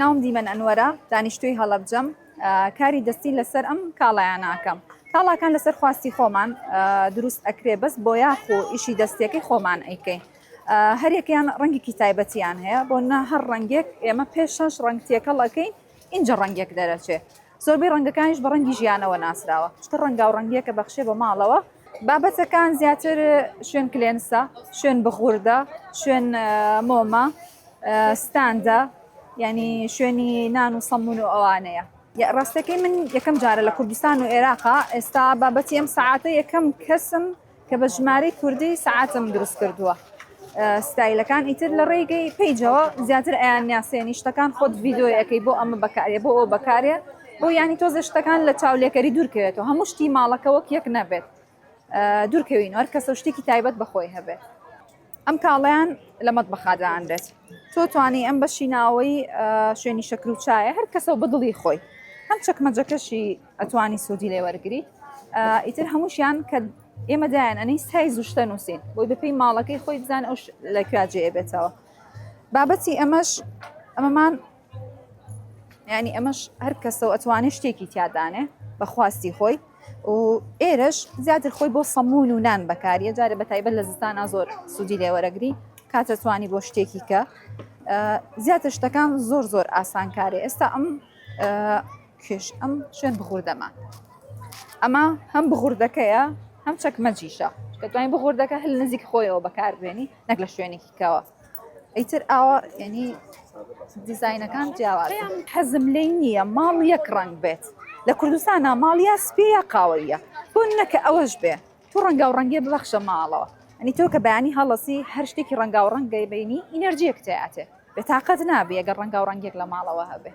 ناوم دیمەن ئەنوەرە، دانیشتووی هەڵەبجەم، کاری دەستی لەسەر ئەم کاڵایانە ئەکەم. کاڵاکان لەسەر خواستی خۆمان دروست ئەکرێ بەس بۆیاخ و ئیشی دەستیەکەی خۆمان ئەیکەین. هەریەکەیان ڕەنگێکی تایبەتیان هەیە بۆ نا هەر ڕەنگێک ئێمە پێش شەش ڕەنگ تێکەڵ ئەکەین ئینجا ڕەنگێک دەرەچێ. زۆربەی ڕەنگەکانیش بە ڕەنگی ژیانەوە ناسراوە چتە ڕەنگاو ڕەنگیەکە بەخشێ بە ماڵەوە. بابەتەکان زیاتر شوێن کلێنسە، شوێن بخوردە، شوێن مۆمە، ستاندە یعنی شوێنی نان و سەمون و ئەوانەیە. ڕاستەکەی من یەکەم جارە لە کوردستان و ئێراقا ئێستا بابەتی ئەم سەعاتە یەکەم کەسم کە بە ژمارەی کوردی سەعاتم دروست کردووە ستایلەکان ئیتر لە ڕێگەی پەیجەوە زیاتر ئەیان ناسێنی شتەکان خۆت ڤیددیوەکەی بۆ ئەمە بەکارێ بۆ ئەو بەکارێ بۆ ینی تۆزە شتەکان لە چاولێکەری دوورکەوێتەوە هەموو شتی ماڵەکە وەک یەک نەبێت دوورکەوین هەر کەسە شتێکی تایبەت بەخۆی هەبێت ئەم کاڵیان لە مەتبەخا دانرێت تۆ توانی ئەم بەشی ناوەی شوێنی شەکر و چایە هەر کەسەوە بەدڵی خۆی هەم چەکمەجەکەشی ئەتوانی سوودی لێ وەرگری ئیتر هەمووشیان کە ئێمە دایان ئەنەی سایز و شتە نووسین بۆی بەپێی ماڵەکەی خۆی بزان ئەو لە کوێ جێ بێتەوە بابەتی ئەمەش ئەمەمان ینی ئەمەش هەر کەسەوە ئەتوانێت شتێکی تیادانێ بە خواستی خۆی و ئێرەش زیاتر خۆی بۆ سەمون و نان بەکاریە جارێ بە تایبەت لە زستانە زۆر سوودی لێوەرەگری کاتە توانی بۆ شتێکی کە زیاتر شتەکان زۆر زۆر ئاسانکارێ ئێستا ئەم کێش ئەم شوێن بخوردەمان ئەمە هەم بخوردەکەیە هەم چەکمەجیشە کە توانین بخوردەکە هەل نزیک خۆیەوە بەکاربێنی نەک لە شوێنێکی کەوە ئیتر ئاوا یعنی دیزینەکان جیاواز حەزم لێی نییە ماڵ یەک ڕەنگ بێت لە کوردستانە ماڵ یا سپی یا قاوەیە بۆ نەکە ئەوەش بێ تۆ ڕەنگاو ڕەنگێ ببەخشە ماڵەوە ئەنی تۆ کە بەیانی هەڵەسی هەر شتێکی ڕەنگاو ڕەنگەی بینی ئینەرجیەک تیاتێ بێتاقەت نابی ئەگەر ڕەنگاو ڕەنگێک لە ماڵەوە هەبێ.